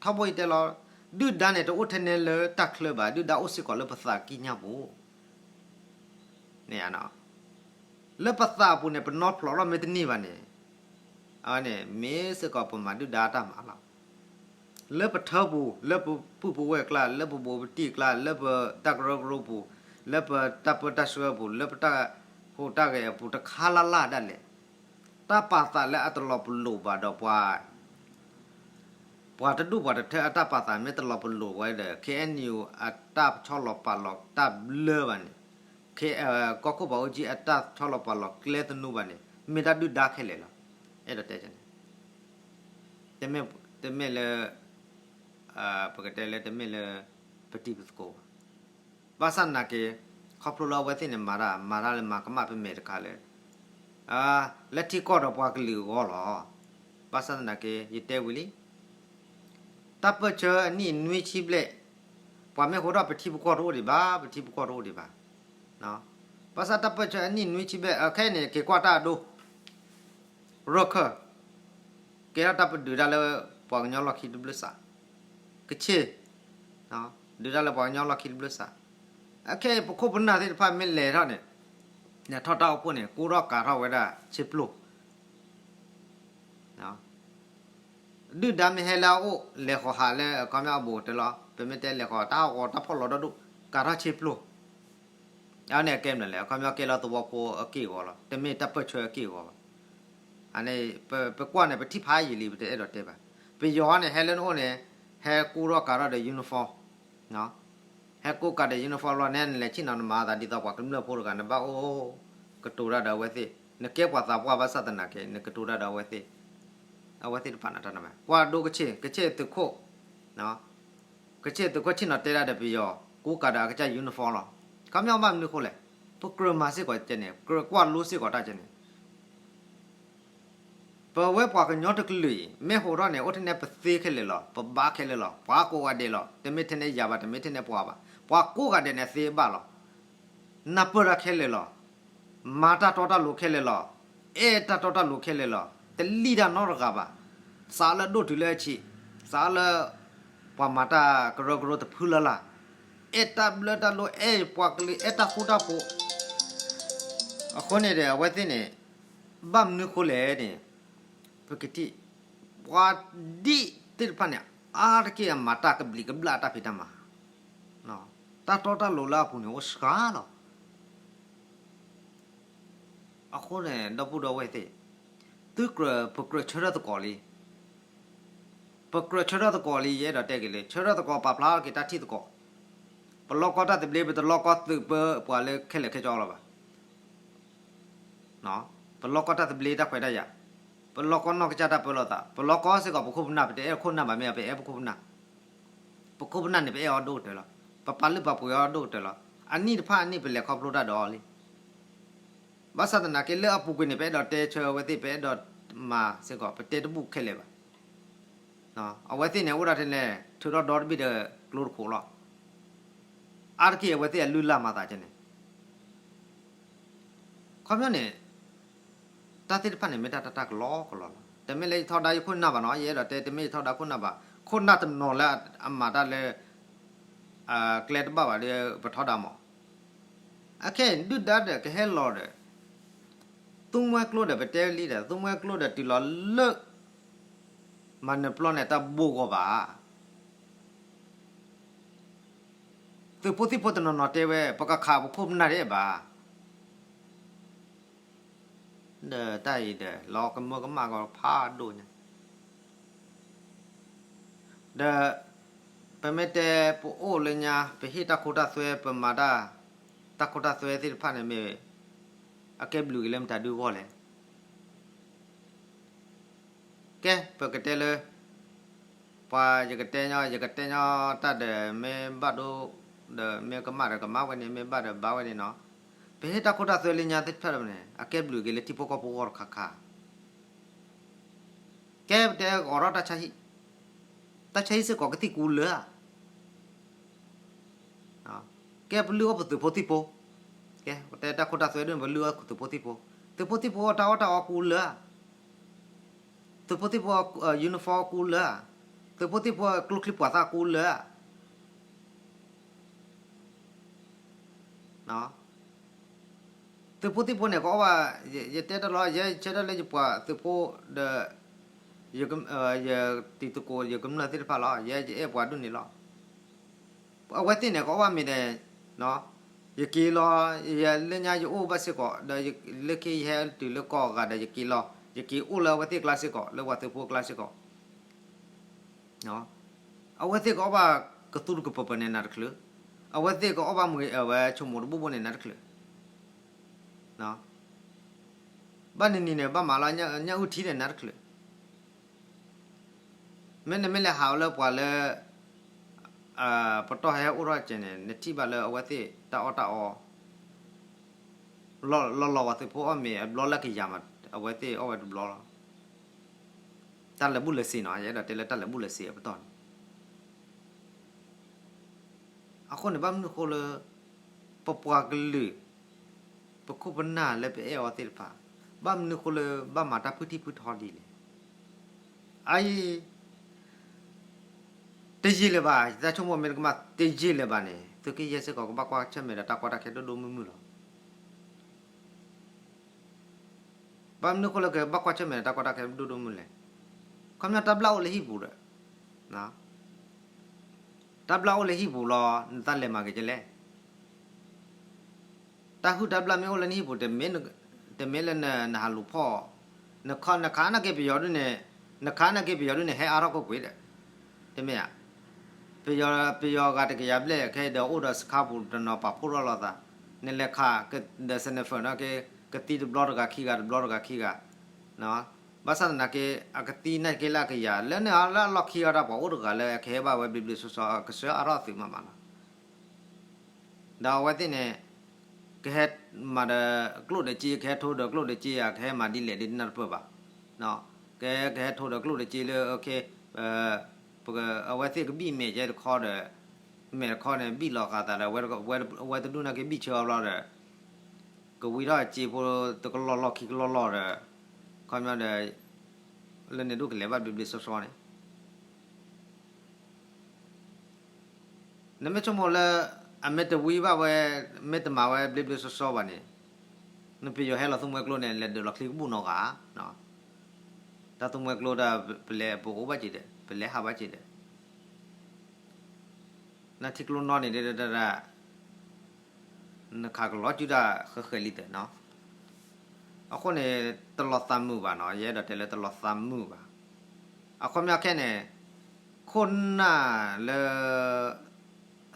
ထီဘိယတဲလီၤ, ဒုၣ်ဒါန့ၣ် တအိၣ်ထဲန့ၣ်လၢတၢ်ချၢဘၣ်, ဒုၣ်ဒါအိၣ်စ့ၢ်ကီးလၢပသးကံၢ်ညါပူၤ န့ၣ် လၢပသးအပူၤန့ၣ် ပနီဖျိးထီၣ်မ့ၢ်တန့ၢ်ဘၣ်န့ၣ်, အဝဲန့ၣ် မ့ၢ်စ့ၢ်ကီးပမၤဒုၣ်ဒါအတၢ်မၤလီၤ. လၢပထၢပူၤ, လၢပပုၢ်ပဝဲၢ်ကျါ, လၢပဘူးပတံၢ်ကျါ, လၢပတၢ်ကရၢကရိပူၤ, လၢပတၢ်ပၢတၢ်ဆှၢပူၤ, လၢပတၢ်ဟူးတၢ်ဂဲၤအပူၤ တခါလၢ်လၢ်ဒၣ်လဲာ်, တၢ်ပာ်သးလၢအတလီၤပလိာ်ဘၣ်ဒီးပှၤ ပှၤတဒူၣ်ပှၤတထၢအတၢ်ပာ်သးမ့ၢ်တလီၤပလိာ်ဝဲဒီး ခ့ၣ်အဲၣ်ယူၣ် အတၢ်ဆီလီၤပာ်လီၤတၢ်ဘျၢဘၣ်န့ၣ်, ကီၢ်ခိၣ်ဘးအူကၠံအတၢ်ဆီလီၤပာ်လီၤကျဲသနူဘၣ်န့ၣ် မ့ၢ်တၢ်ဒုၣ်ဒါခဲလၢာ်လီၤ. အဲၣ်ဒိးတဲန့ၣ် တမ့ၢ်လၢ ပကတဲလၢတမ့ၢ်လၢ ပတံၤပသကိးဘၣ်. ဘၣ်ဆၣ်သနာ်က့ ခီဖျိလၢအဝဲသ့ၣ်န့ၣ် မၤတၢ် မၤတၢ်လၢမၤကမၣ်ပမဲာ်တခါလၢ လၢထံကီၢ်ဒီးပှၤကလုာ်အဂီၢ်လီၤ. ဘၣ်ဆၣ်သနာ်က့ ယတဲဝံၤလံ တၢ်ပၢၢ်ဆၢအနံၣ်နွံဆံဘျဲၣ်, ပှၤမ့ၢ်ဟူထီၣ်ပထံပကီၢ်တအိၣ်ဒံးဘၣ်, ပထံပကီၢ်တအိၣ်ဒံးဘၣ်. ဘၣ်ဆၣ်တၢ်ပၢၢ်ဆၢအနံၣ်နွံဆံဘျဲၣ် အခဲအံၤန့ၣ် က့ၤကွၢ်တၢ်အဒိ ရၢၢ်ခၢၣ်, ကဲထီၣ်တၢ်ပဒုးတၢ်လၢပှၤကညီလီၢ်ခံတဘျုးစး, ကဆ့ၣ်, ဒုးတၢ်လၢပှၤကညီလီၢ်ခံတဘျုးစး, အခဲအံၤပခိၣ်ပနၢ်သ့ၣ်တဖၣ်မ့ၢ်လဲၤထီၣ်န့ၣ်, လဲၤထီၣ်တၢ်အိၣ်ဖှိၣ်န့ၣ် ကူထီၣ်ကၤထီၣ်ဝဲဒၣ်ဆ့ပျိၢ် ဒုၣ်ဒါမ့ၢ်ဟဲလၢအအိၣ် လဲၤဃီၤဟးလၢအခီပညီအဘူးကတၢၢ်လီၤ. ပမ့ၢ်တဲလဲၤဃီၤတၢ်ဟးဂီၤတၢ်ဖီၣ်လီၤဒီဒူၣ် ကၤထီၣ်ဆ့ပျိၢ်, အဝဲန့ၣ်အကဲမနုၤလဲၣ်, အခီပညီကဲလၢသဝီဖိအက့ၢ်အဂီၤလီၤ, တမ့ၢ်တၢ်ပၢၢ်ဆၢအက့ၢ်အဂီၤဘၣ်. အန့ၣ် ပကွၢ်န့ၣ် ပထံၣ်ဖးယံာ်လံ ပတအဲၣ်ဒိးတဲဘၣ်. ပယီၤန့ၣ် ဟဲလၢနအိၣ်န့ၣ် ဟဲကူထီၣ်ကၤထီၣ်ဒီး uniform ဟဲကူကၤဒီး uniform လီၤန့ၣ် နလဲၤဆ့ၣ်နီၤနမၤသးဒ်သိးပှၤကမျၢၢ်ဖိတဂၤ နဘၣ်အိၣ်ကတိၤတၢ်ဒီးအဝဲသ့ၣ်, နကဲပှၤသးပှၢ်ဘၣ်ဆၣ်သနာ်က့ နကတိၤတၢ်ဒီးအဝဲသ့ၣ်, အဝဲသ့ၣ်တဖၣ်န့ၣ်တၢ်နမၤ ကွၢ်ဒိကဆ့ၣ်, ကဆ့ၣ်သုးခိၣ်, ကဆ့ၣ်သုးခိၣ်ဆ့ၣ်နီၤတဲဒၣ်ဒီးပယီၤ ကူကၤဒီးအကစၢ် uniform လီၤ. ခီပညီဘၣ်မနုၤအဃိလဲၣ်, ပကြၢးမၤစ့ၢ်ကီးကဲန့ၣ်, ကြၢးကွၢ်လိစ့ၢ်ကီးတၢ်ကဲန့ၣ် ပဝဲပှၤကညီတကလုာ်အံၤ မ့ၢ်ဟူထီၣ်န့ၣ် အိၣ်ထဲန့ၣ်ပသ့ခဲလၢာ်လီၤ, ပဘါခဲလၢာ်လီၤ, ပှၤကိးဂၤဒဲးလီၤ, တမ့ၢ်ထဲန့ၣ်ယၤဘၣ်, တမ့ၢ်ထဲန့ၣ်ပှၤဘၣ်, ပှၤကိးဂၤဒဲးန့ၣ်သ့ဘၣ်လီၤ. နၢ်ပၢၢ်တၢ်ခဲလၢာ်လီၤ, မၤတၢ်တီတၢ်လိၤခဲလၢာ်လီၤ, အဲၣ်တၢ်တီတၢ်လိၤခဲလၢာ်လီၤ, တလံၣ်တၢ်နီတဂၤဘၣ်, စးလၢဒိၣ်တုၤလၢအဆံး, စးလၢ ပှၤမၤတၢ်ကရၢကရိတဖုလၢ်လၢ်, အဲၣ်တၢ်ဘျၢတၢ်လိၤ, အဲၣ်ပှၤကလုာ်, အဲၣ်တၢ်ဃူတၢ်ဖိး အဃိန့ၣ်ဒီး အဝဲသ့ၣ်န့ၣ် ဘၣ်မနုၤဃိလဲၣ်န့ၣ် ပကထံၣ် ပှၤဒ်သ့ၣ်တဖၣ်န့ၣ် အါတက့ၢ်အမၤတၢ်ကဘျံးကဘျၣ်တၢ်ဖံးတၢ်မၤ, တၢ်တီတၢ်လိၤလၢအပူၤန့ၣ် အိၣ်စှၤလီၤ. အဃိန့ၣ် ဒီပုၢ်ဒီဝဲၢ်သ့ၣ်, သုကြၢး ပကြၢးဆၢထၢၣ်သကိးလံ ပကြၢးဆၢထၢၣ်သကိးလံ, ယအဲၣ်ဒိးတဲက့ၤလံ, ဆၢထၢၣ်သကိး ပာ်ဖျါထီၣ်က့ၤတၢ်ထံၣ်သကိး, ပလီၢ်ကီတၢ်သဘျ့ ပတလီၢ်ကီသုးပၢပှၤလၢခဲလၢာ်ခဲဆ့လီၤဘၣ်. ပလီၢ်ကီတၢ်သဘျ့တၢ်ခွဲးတၢ်ယာ်, ပလီၢ်ကီနီၢ်ကစၢ်တၢ်ပၢလီၤသး, ပလီၢ်ကီစ့ၢ်ကီးပခိၣ်ပနၢ်, ပတအဲၣ်ခိၣ်နၢ်ဘၣ်မ့ၢ် ပအဲၣ်ပခိၣ်ပနၢ်, ပခိၣ်ပနၢ်န့ၣ် ပအဲၣ်အီၤဒိၣ်ကတၢၢ်လီၤ, ပပာ်လုၢ်ပာ်ပှ့ၤအီၤဒိၣ်ကတၢၢ်လီၤ, အနံၣ်တဖၣ်အနံၣ် ပလဲၤခီဖျိတၢ်ဒီးအီၤလံ. ဘၣ်ဆၣ်သနာ်က့ လၢအပူၤကွံာ်န့ၣ် ပအဲၣ်ဒိးတဲဆၢအဝဲသ့ၣ်, ပအဲၣ်ဒိးမၤစ့ၢ်ကီး, ပတဲတဘူၣ်ခဲလၢာ်ဘၣ်. အဝဲသ့ၣ်န့ၣ် အိၣ်ဒၣ်ထဲန့ၣ် ထုးထီၣ်ဒီတဘ့ၣ်ဒီးကျိတခိးလီၤ. အါတက့ၢ် အဝဲသ့ၣ်အလုၢ်အလၢ်မၤသးကဲန့ၣ် ခီပညီန့ၣ် တၢ်သ့ၣ်တဖၣ်န့ၣ် မ့ၢ်တၢ်တၢ်တၢ်ကလီကလီလီၤ. တမ့ၢ်လၢယထီဒါယခိၣ်နၢ်ဘၣ်နီၤ, ယအဲၣ်ဒိးတဲ တမ့ၢ်ယထီဒါခိၣ်နၢ်ဘၣ်, ခိၣ်နၢ်တနီၤလၢအမၤတၢ်လၢ ကျဲတဘၣ်ဘၣ်ဒီး ပထီဒါမး. အခဲအံၤ ဒုၣ်ဒါဒီးကဟဲလီၤဒီး သူမှဲကျိဒီး ပတဲလံဒီး သူမှဲကျိဒီးတုၤလီၤလၢ မၤနၢၤပျီန့ၣ် တၢ်ဘိၣ်ဂီၢ်ဘၣ်. သုးဖိသံၣ်ဖိတနီၤနီၤတဲဝဲ ပကခးပခိၣ်ပနၢ်တအဲၣ်ဘၣ်. ဒီးတၢ်အံၤဒီး လီၤကမၢကမၣ်ကီးဖးဒိၣ်ညါ ဒီး ပမ့ၢ်တဲပအိၣ်လၢညါ ပဟ့ၣ်တၢ်ခိတၢ်သွဲ ပမၤတၢ် တၢ်ခိတၢ်သွဲသ့ၣ်တဖၣ်န့ၣ်မ့ၢ် အကဲဘျုးက့ၤလၢမတၤဒုဂီၢ်လဲၣ်. ကဲ ပကတဲလၢ ပှၤယကတဲညီ ယကတဲညီတၢ်ဒီး မ့ၢ်ဘၣ်ဒိ ဒီးမ့ၢ်ကမၣ်ဒီးကမၣ်ဝဲန့ၣ်, မ့ၢ်ဘၣ်ဒီးဘၣ်ဝဲန့ၣ်နီၤ. ပဟ့ၣ်တၢ်ခိတၢ်သွဲလၢညါသ့ၣ်တဖၣ်န့ၣ် အကဲဘျုးက့ၤလၢထံဖိကီၢ်ဖိဂီၢ်တခါခါ. ကဲပတဲအိးထီၣ်တၢ်ဆါဟံၣ်, တၢ်ဆါဟံၣ်စ့ၢ်ကီးကသံၣ်ကူလၢဧါ. ကဲပလုၢ်အီၣ်ပသုးဖိသံၣ်ဖိ, ကဲပတဲတၢ်ခိတၢ်သွဲဒၣ်န့ၣ် ပလုၢ်အီၣ်သုးဖိသံၣ်ဖိ, သုးဖိသံၣ်ဖိအတၢ်အီၣ်တၢ်အီကူလၢဧါ. သုးဖိသံၣ်ဖိ uniform ကူလၢဧါ. သုးဖိသံၣ်ဖိကျိချံမျိာ်သၣ်ကူလၢဧါ. သုးဖိသံၣ်ဖိန့ၣ် ကအီၣ်ဘၣ်, ယတဲတၢ်လီၤ, ယဆၢထၢၣ်လၢယပှၤသုးဖိဒီး ယတံၤသကိး ယကမျၢၢ်သ့ၣ်တဖၣ်လီၤ. ယဲယအဲၣ်ပှၤဒိၣ်န့ၣ်လီၤ. အဝဲသ့ၣ်န့ၣ် ကအီၣ်ဘၣ်မ့ၤဒီး ယက့ၤလီၤ, ယလၢညါယအိၣ်ဘၣ်စ့ၢ်ကီး ဒီးလၢခံယဟဲတုၤလၢကီၢ်အဂၤဒီး ယက့ၤလီၤ, ယက့ၤအိၣ်လၢအဝဲသ့ၣ်ကျါစ့ၢ်ကီး, လၢပှၤသုးဖိအကျါစ့ၢ်ကီး. အဝဲသ့ၣ်ကအီၣ်ဘၣ်ကသူတကပၤပၤန့ၣ်နၤတချုး, အဝဲသ့ၣ်ကအီၣ်ဘၣ်မ့ၤ အဝဲဆိကမိၣ်တဘိဘိန့ၣ်နၤတချုး, ဘၣ်နံၤနံၤန့ၣ် ဘၣ်မၤလီၤညၣ်အုၣ်ထံန့ၣ်နၤတချုး. မ့ၢ်နမ့ၢ်လဲၤဟးလၢပှၤလၢ ပတီၢ်ဟဲအိၣ်ထီၣ်ကဲန့ၣ် နထံၣ်ဘၣ်လၢအဝဲသ့ၣ်တၢ်အီၣ်တၢ်အီ လီၤလီၤပှၤသုးဖိအီၣ်မ့ၤအဘျီလၢကယၤမး အဝဲသ့ၣ်အီၣ်ဝဲတဘျီလီၤ. တၢ်လၢာ်ဘူၣ်လၢာ်စ့ၤနီၤ, ယအဲၣ်ဒိးတဲလၢတၢ်လၢာ်ဘူၣ်လၢာ်စ့ၤအပတီၢ်န့ၣ် အဃိန့ၣ် ဘၣ်မနုၤဃိလၢ ပပှၤကလုာ် ပခိၣ်ပနၢ်လၢပအဲၣ်အီၤသ့ၣ်တဖၣ် ဘၣ်မနုၤဃိလၢဘၣ်မၤတၢ်ဖုၣ်ထံၣ်ဖုၣ်ထီဒ်လဲၣ်. အအံၤ တယံာ်လၢၤဘၣ်, ယတၢ်ဆိကမိၣ်မ့ၢ်တကမၣ် တယံာ်လၢၤဘၣ်န့ၣ် သုးက့ယဲၢ်စ့ၢ်ကီးကဘၣ်ကွၢ်ဆၢၣ်မဲာ်ဒီးတၢ်ကီတၢ်ခဲဒိၣ်ဒိၣ်မုၢ်မုၢ်လီၤ. ဘၣ်မနုၤဃိလၢကဘၣ်ကွၢ်ဆၢၣ်မဲာ်ဒီးတၢ်ကီတၢ်ခဲဒိၣ်ဒိၣ်မုၢ်လဲၣ်. ခီပညီတၢ်ဘျၣ်အိၣ်လၢဟံၣ်ပူၤဒီး တၢ်ဘျၣ်အိၣ်လၢဟံၣ်ပူၤလီၤ, နတၢ်လဲၤမၤက့ၤကလဲၣ်. တၢ်ဟုၣ်တၢ်ဘျၣ်မ့ၢ်အိၣ်လၢနဟံၣ်ပူၤ တမ့ၢ်လၢနဟးလူၤဖီၣ်, နခးနာ်က့ပယီၤဒ်န့ၣ်, နခးနာ်က့ပယီၤဒ်န့ၣ် ဟဲအါထီၣ်ကွ့ၢ်ကွ့ၢ်ဒီး, တမ့ၢ်ဧါ. ပယီၤ ပယီၤဂၤတကယၤဘျဲၣ် ခဲအံၤဒီးအိၣ်ဒီးစခါပူၤတနီၤပာ်ဖှိၣ်ထီၣ်လိာ်သး, နလဲၤခးဒီး sniper နီၣ်က့ ကသံတဘျီတဂၤခံဂၤ တဘျီတဂၤခံဂၤ ဘၣ်ဆၣ်သနာ်က့ အကသံနာ်က့လၢအကယၤ လၢန့ၣ်လၢအလီၢ်ခံအီၤတၢ်ပှၤအိၣ်တဂၤလၢကဟဲဘၣ်ဝဲဘျ့ဘျ့ဆှီဆှီ ကစၢ်အါထီၣ်သုးမးမးလီၤ. ဒီးအဝဲသ့ၣ်န့ၣ် ကဟဲမၤဒီးကျိၣ်ဒီးစ့ ကဟဲထိဒီးကျိၣ်ဒီးစ့ဧါ ကဟဲမၤဒ်လဲၣ်ဒ်နၢ်တပၢၢ်ဘၣ်. ကဲ ကဟဲထိဒီးကျိၣ်ဒီးစ့လၢ အဝဲသ့ၣ်ကဘံၣ်မဲာ်ကဲတခီဒီး မဲာ်တခီန့ၣ် ဘံၣ်လီၤဃာ်သးဒီး အဝဲတဒူၣ်နာ်က့ဘံၣ်ဆၢအီၤဘျီဒီး ကဝံထီၣ်စ့ဖိတကလီၢ်လီၢ်ခံကလီၢ်လီၢ်ဒီး ခီပညီဒီး လၢန့ၣ်ဒိၣ်ကလဲၤဘၣ်ဘျ့ဘျ့ဆှီဆှီန့ၣ် နမ့ၢ်ဆိကမိၣ်လၢ အမ့ၢ်တဝံဘၣ်ဝဲ မ့ၢ်တမၤဝဲဘျ့ဘျ့ဆှီဆှီဘၣ်န့ၣ် နပယီၤဟဲလီၤသူမှဲကျိန့ၣ် လဲၤဒုးလီၤချံကဘူၣ်နီတဂၤဧါ. တၢ်သူမှဲကျိတၢ် ပလဲၤပအိၣ်ဘၣ်က့ၤဒီး ပလဲၤဟးဘၣ်က့ၤဒီး နထံကျိနီန့ၣ် နခးကလီၤစုတၢ်ဃဲးဃဲးလံတနီၤ. အဃိန့ၣ် တလီၤသးမုာ်ဘၣ်နီၤ, ယအဲၣ်ဒိးတဲလၢတလီၤသးမုာ်ဘၣ်. အခီပညီခဲန့ၣ် ခိၣ်နၢ်လၢ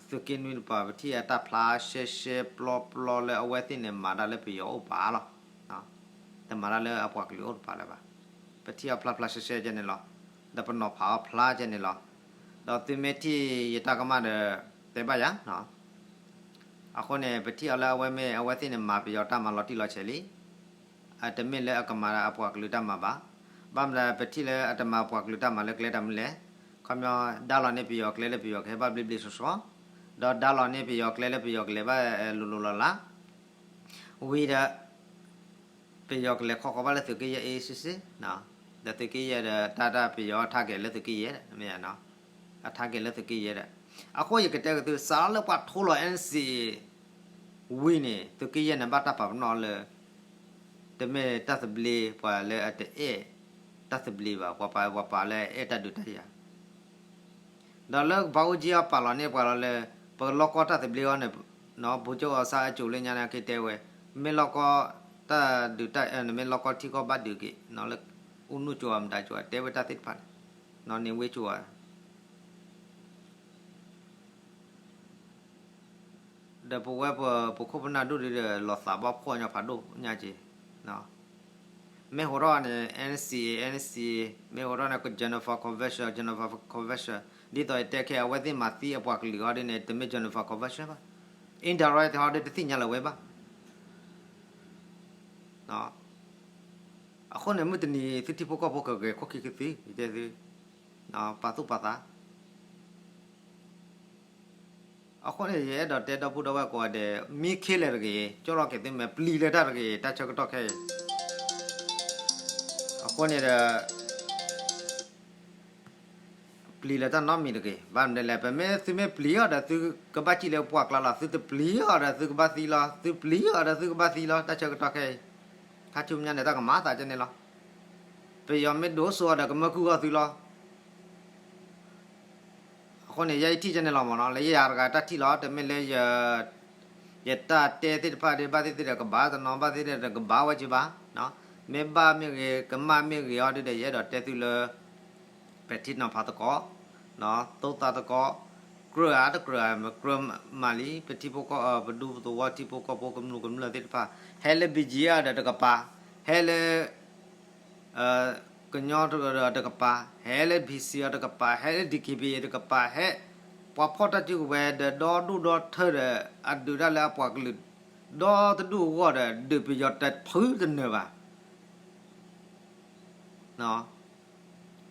သုးက့နွံတပၤ ပထံၣ်အတၢ်ဖျါရှဲရှဲပျီပျီလၢအဝဲသ့ၣ်န့ၣ် မၤတၢ်လၢပယီၤအိၣ်ပာ်လီၤ. တမၤတၢ်လၢအပှၤကလုာ်အိၣ်တပၤလၢၤဘၣ်. ပထံၣ်အဖျါဖျါရှဲရှဲကဲန့ၣ်လီၤ. ဒီးပနီၤဖးအီၤဖျါကဲန့ၣ်လီၤ. ဒီးသုမ့ၢ်ထံၣ်ယတၢ်ကမၣ်ဒီး တဲဘၣ်ယၤ အဃိန့ၣ် ပထံၣ်အီၤလၢအဝဲမ့ၢ်အဝဲသ့ၣ်န့ၣ် မၤပယီၤတၢ်မၤလီၤတံၢ်လီၤဆဲးလံ. အတမ့ၢ်လၢအကမၤအပှၤကလုာ်တၢ်မၤဘၣ်. ဘၣ်မနုၤပထံၣ်လၢအတမၤပှၤကလုာ်တၢ်မၤလၢကျဲတၢ်မနုၤလဲၣ်. ခီပညီ ဒါလီၤန့ၢ်ပယီၤကျဲလၢပယီၤကဟဲဘၣ်ဘျ့ဘျ့ဆှီဆှီ, ဒီးဒါလီၤန့ၢ်ပယီၤကျဲလၢပယီၤကလဲၤဘၣ်လိၤလိၤလးလး ဝံၤဒီး ပယီၤကလဲၤခီဃီၤဘၣ်လၢသုးက့ယဲၢ်အ့စ့စ့, ဒီးသုးက့ယဲၢ်ဒီး တၢ်တၢ်ပယီၤအ target လၢသုးက့ယဲၢ်ဒီး မ့ၢ်ဧါ, အ target လၢသုးက့ယဲၢ်ဒီး အဃိယကတဲက့ၤသု စးထီၣ်လၢပှၤထိလီၤ NCA ဝံၤန့ၣ် သုးက့ယဲၢ်န့ၣ် ဘၣ်တၢ်ပာ်ပနီၣ်လၢ တမ့ၢ်တၢ်သဘျ့ ပှၤလၢအတအဲၣ်တၢ်သဘျ့ဘၣ်, ပှၤပာ် ပှၤပာ်လၢအဲၣ်တၢ်ဒုးတၢ်ယၤ ဒီးလၢကဘၣ်အိၣ်က့ၤအီၤပာ်လီၤန့ၢ်ပှၤလီၤလၢ ပကလီၢ်ကီၢ်တၢ်သဘျ့အီၤန့ၣ်, ဗိုလ်ချုပ်အောင်ဆန်းအကြိုလၢညါန့ၣ် ကတဲဝဲ, မ့ၢ်လီၢ်ကီၢ်တၢ်ဒုးတၢ် နမ့ၢ်လီၢ်ကီၢ်ထံကီၢ်ဘၣ်ဒုးက့ၤ လၢ ဦးနုကြိုဝ် မတၤကြိုဝ် တဲဝဲတၢ်သ့ၣ်တဖၣ်န့ၣ် နေဝင်းကြိုဝ် ဒီးပဝဲပခိၣ်ပနၢ်ဒိၣ်ဒုဒီး လီၤသးဘၣ်ဖှီၣ်ညီဖးဒိၣ်ညါက့ၤ, မ့ၢ်ဟိးထီၣ်န့ၣ် NCA NCA, မ့ၢ်ဟိးထီၣ်န့ၣ် Geneva Convention Geneva Convention, ဒ်သိးယတဲခဲ အဝဲသ့ၣ်မၤသံအပှၤကလုာ်အီၤဒ်န့ၣ် တမ့ၢ် Geneva Convention ဘၣ်. Indirect ဟီဒ်တသ့ၣ်ညါလၢၤဝဲဘၣ်. အဃိန့ၣ် မုၢ်တနံၤ သုထံဖိကီၢ်ဖိကဂဲၤခိၣ်ခံကသ့ ယတဲသု, ပာ်သူၣ်ပာ်သး. အဃိန့ၣ် ယအဲၣ်ဒိးတဲဒီပုၢ်ဒီဝဲၢ်ကိးဂၤဒဲး မံခ့လဲၣ်တဂ့ၤ, ကၠီၣ်လီၤက့ၤသုမဲာ် ပျံၤလၢၤတၢ်တဂ့ၤ, တၢ်ဆၢကတီၢ်ခဲအံၤ. အဃိန့ၣ်ဒီး ပျံၤလၢၤတၢ်နီတမံၤတဂ့ၤ. ဘၣ်မနုၤလဲၣ်, ပမ့ၢ်သုမ့ၢ်ပျံၤအီၤဒီး သုကဘၣ်စံၣ်လၢပှၢ်ကျါလီၤ. သုတပျံၤအီၤဒီး သုကဘၣ်သံလီၤ. သုပျံၤအီၤဒီး သုကဘၣ်သံလီၤ. တၢ်ဆၢကတီၢ်ခဲအံၤ ခါဆူညါန့ၣ် တၢ်ကမၤသးကန့ၣ်လီၤ. ပယီၤမ့ၢ်ဒိးစိအီၤဒီး ကမၢကုၢ်ဂီၢ်သုလီၤ. အဃိန့ၣ် ယဲယထံၣ်ကန့ၣ်လီၤမ့ၢ်နီၤ, လၢယၤတဂၤတၢ်ထံၣ်လီၤ. တမ့ၢ်လၢ ယတၢ်တဲသ့ၣ်တဖၣ်ဒီး ဘၣ်သ့ၣ်သ့ၣ်ဒီးကဘၣ်တနီၤ, ဘၣ်သ့ၣ်သ့ၣ်ဒီးကဘၣ်ဝဲက့ၤဘၣ်. မ့ၢ်ဘၣ်မ့ၢ်ဂ့ၤ ကမၣ်မ့ၢ်ဂ့ၤအီၤဒ်ဒီး ယအဲၣ်ဒိးတဲသုလၢ ပဲာ်ထံနီၤဖးသကိး, သိသးသကိး, ကြၢးအါတကြၢးအါ ကြၢးမးလံ, ပထံဖိကီၢ် ပဒူပသဝီထံဖိကီၢ်ဖိကမျၢၢ်ကမျၢၢ်သ့ၣ်တဖၣ်, ဟဲလၢ ဘံၣ်ကၠံအါဒီးတကပၤ, ဟဲလၢ ကညီတကပၤ, ဟဲလၢ ဘံၣ်စံၣ်အီၤတကပၤ, ဟဲလၢ ဒံၣ်က့ဘံၣ်အီၤတကပၤ, ဟဲ ပှၤဖီၣ်တၢ်စုကဝဲၤဒီး ဒီဒူၣ်ဒီထၢဒီး အဒုးတၢ်လၢအပှၤကလုာ် ဒီတဒူၣ်အဂီၢ်ဒီး ဒုးပယီၤတဖုတနၢၤဘၣ်.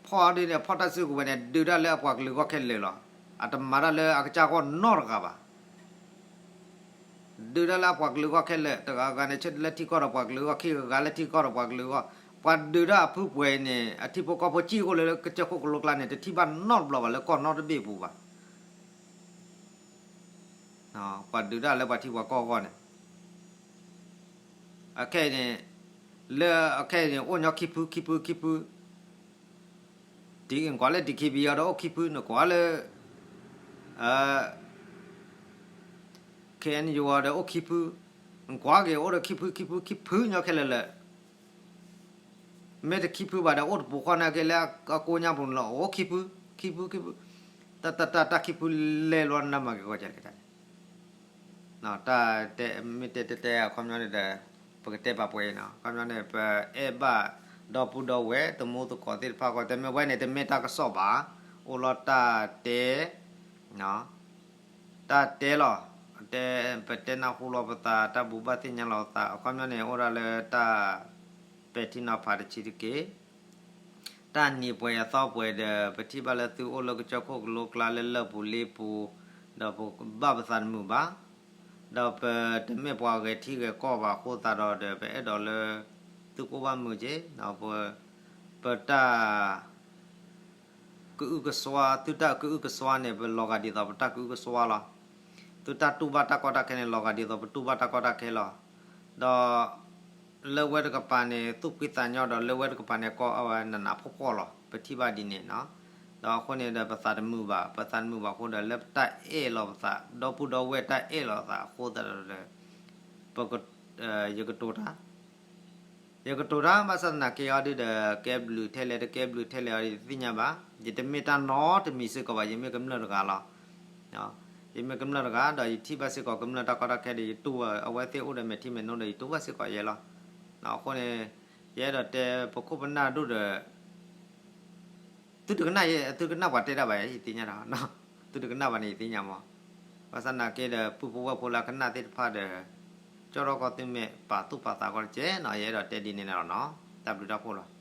ဖီၣ်ဒ်န့ၣ် ဖီၣ်တၢ်စုကဝဲၤန့ၣ် ဒုးတၢ်လၢအပှၤကလုာ်အဂီၢ်ခဲလၢာ်လီၤ. အတမၤတၢ်လၢအကစၢ်ဂီၢ်နီတဂၤဘၣ်. ဒုးတၢ်လၢအပှၤကလုာ်အဂီၢ်ခဲလၢာ်, တဂၤဂၤန့ၣ် ဆၢလၢထံကီၢ်ဒီးပှၤကလုာ်အဂီၢ်, ခံဂၤလၢထံကီၢ်ဒီးပှၤကလုာ်အဂီၢ်, ပှၤဒုးတၢ်အဖုပှဲၤအံၤန့ၣ် အထံဖိကီၢ်ဖိကံၣ်အိၣ်လၢကစၢၢ်ခိၣ်ကလိကျါန့ၣ် တထံၣ်ဘၣ်နီတဘျီဘၣ်လၢကီၢ်နီတဘ့ၣ်အပူၤဘၣ်. ပှၤဒုးတၢ်လၢပှၤထံပှၤကီၢ်အဂီၢ်န့ၣ် အခဲအံၤန့ၣ် လၢအခဲအံၤန့ၣ် အိၣ်ညီခံဖု ခံဖု ခံဖု, နကွၢ်လၢ ဒံၣ်က့ဘံၣ်အီၤဒီးအိၣ်ခံဖု, နကွၢ်လၢ ခဲအံၤန့ၣ် ယဝၤဒီးအိၣ်ခံဖု, နကွၢ်က့ၤအိၣ်ဒီးခံဖု ခံဖု ခံဖုညီခဲလၢာ်လၢာ်. မ့ၢ်တခံဖုဘၣ်ဒီး အိၣ်တပူၤဃီန့ၣ်က့ၤလၢအကိးညါပူၤန့ၣ်လီၤ, အိၣ်ခံဖု ခံဖု ခံဖု, တၢ် တၢ် တၢ် တၢ်ခံဖုလဲၤလီၤနမၤက့ၤဂီၤကလဲၣ်န့ၣ် တၢ်တဲ မ့ၢ်တဲတဲတဲအခီပညီန့ၣ်ဒီး ပကတဲပာ်ပှဲၤအံၤနီၤ, အခီပညီန့ၣ် ပအဲၣ်ဘၣ်ဒီပုၢ်ဒီဝဲၢ် သမူသကိးသ့ၣ်တဖၣ်ဃီ, တမ့ၢ်ဝဲန့ၣ် တမ့ၢ်တၢ်ကစီၣ်ဘၣ်, အိၣ်လီၤတၢ်တဲ တၢ်တဲလီၤ, တဲ ပတဲနၢ်ဟူလီၤပသး, တၢ်ဘူၣ်ဘၣ်သ့ၣ်ညါလီၤပသး, အခီပညီန့ၣ် အိၣ်ဒၣ်လၢတၢ် ပဲာ်ထံနီၤဖးတဆံးတက့ၢ်. တၢ်နံၤပှဲၤအသီပှဲၤဒီး ပထံၣ်ဘၣ်လၢသုအိၣ်လၢကစၢၢ်ခိၣ်ကလိကျါလၢလၢၢ်ပူၤလ့ပူၤ, ဒီးပဘၣ်ပသးတမုာ်ဘၣ်, ဒီးပတမ့ၢ်ပှၤဂဲၤထံဂဲၤကီၢ်ဘၣ်အဃိသတးဒီး ပအဲၣ်ဒိးလၢ သုကအိၣ်ဘၣ်မုာ်က့ၤ, ပတၢ် ကအုကစွါ, သုတၢ်ကအုကစွါန့ၣ် ပလီၤဂာ်ဒ်သိးပတၢ်ကအုကစွါလီၤ. သုတၢ်တူၢ်ဘၣ်တၢ်ကီတၢ်ခဲန့ၣ် လီၤဂာ်ဒ်သိးပတူၢ်ဘၣ်တၢ်ကီတၢ်ခဲလီၤ. ဒီး လၢဝဲတကပၤန့ၣ် သူၣ်ဖှံသးညီဒီး လၢဝဲတကပၤန့ၣ် ကီဝဲနးနးဖှီၣ်ဖှီၣ်လီၤ. ပထံၣ်ဘၣ်ဒ်န့ၣ်နီၤ. ဒီးအဃိန့ၣ်ဒီး ပသးတမုာ်ဘၣ်, ပသးတမုာ်ဘၣ်အဃိဒီး လၢပတၢ်အဲၣ်လီၤပသး, ဒီပုၢ်ဒီဝဲၢ်တၢ်အဲၣ်လီၤသးအဃိသတးဒီး ပက ယကတိၤတၢ် ယကတိၤတၢ် ဘၣ်ဆၣ်သနာ်က့အီၤဒုဒီး ကဲဘျုးထဲလဲၣ် တကဲဘျုးထဲလဲၣ်အီၤဒု တသ့ၣ်ညါဘၣ်. ယတမ့ၢ်တၢ်နီတမံၤစ့ၢ်ကီးဘၣ်, ယမ့ၢ်ကမျၢၢ်တဂၤလီၤ. ယမ့ၢ်ကမျၢၢ်တဂၤ ဒီးယထံၣ်ဘၣ်စ့ၢ်ကီးကမျၢၢ်တၢ်ကီတၢ်ခဲဒီး ယတူၢ်အဝဲသ့ၣ်အိၣ်ဒီးမဲာ်ထံမဲာ်နိဒီး ယတူၢ်ဘၣ်စ့ၢ်ကီးယဲလီၤ. အဃိန့ၣ် ယအဲၣ်ဒိးတဲပခိၣ်ပနၢ်ဒိၣ်ဒီး သုတကနၣ်ယဲ, သုတကနၣ်ပှၤတဲတၢ်ဘၣ် ယသ့ၣ်ညါဒီး, သုတကနၣ်ဘၣ်န့ၣ် ယသ့ၣ်ညါမး. ဘၣ်ဆၣ်သနာ်က့ဒီး ပုၢ်ဖိဝဲၢ်ဖိလၢအကနၣ်သ့ၣ်တဖၣ်ဒီး ကၠီထီၣ်ကီၢ်သူမ့ၢ်ပာ်သူၣ်ပာ်သးကီးတကဲးနီၤ, ယအဲၣ်ဒိးတဲဒ်န့ၣ်လီၤနီၤ. တၢ်ဘျုးတၢ်ဖှိၣ်လီၤ.